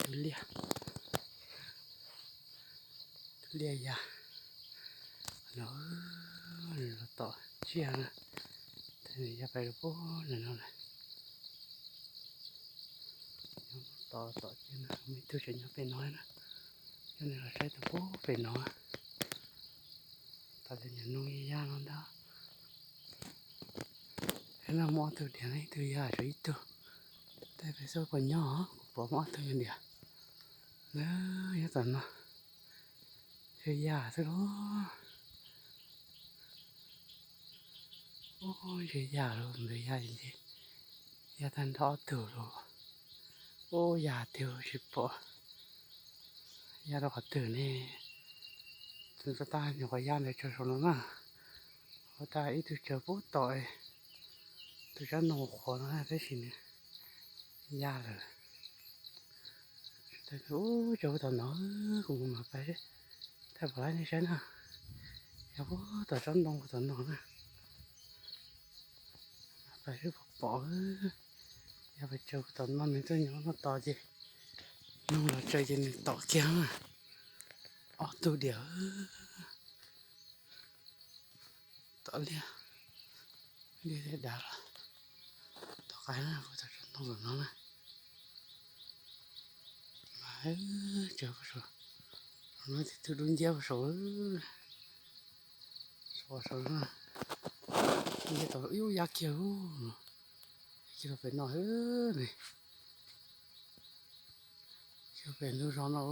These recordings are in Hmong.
Liaj, tus liaj ya no, los tom tsiaj na, tab sis ya pais rau pem no lawm. Nyob tom tom tsiaj na, muaj ib tug tseem nyob pem no na, coj nej los saib tus pem no. Tam sim no nws ya no ntag. Hnub no muaj ob tug diav, ib tug ya, tshuav ib tug. Tej pem xub puas nyob, kuv pom muaj ob tug diav. Nyob tom no, ntshe ya xwb lauj. Ub, ntshe ya lauj, ntawd ya ces ntshe ya tag nrho ob tug lauj. Ub, ya tiag tsis pom ya rau qhov twg ne. Tus tag nyuam qhuav ya ntawd tsawv saum no na. Ua tag ib tug tsawv pub tom tus tsob ntoo qhuav no na, tab sis nws ya lawm. Ub, tsawv puag tom no, kuv mam pais seb, thaij pom laib nej saib na. Yog puag tom tsob ntoo puag tom no na. Pais seb puas pom. Yog pais tsawv puag tom no nws tuaj nyob no tos ces, nug los tsawv ces nws tom kiag na. Ob tug diam. Tom liaj, liaj thiab dav los tom qab na, puag tom tsob ntoo tom no na. Mas tsawv puag saum no, tus dub nciab puag saum, saum no, ib tau ib ub ya kiag lub, ya kiag rau pem no ne. Kiag pem ntug zos no,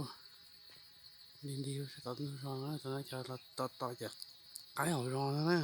nti nti rau tom ntug zos no, tom no cov los tom tom cov qaib hauv zos no na.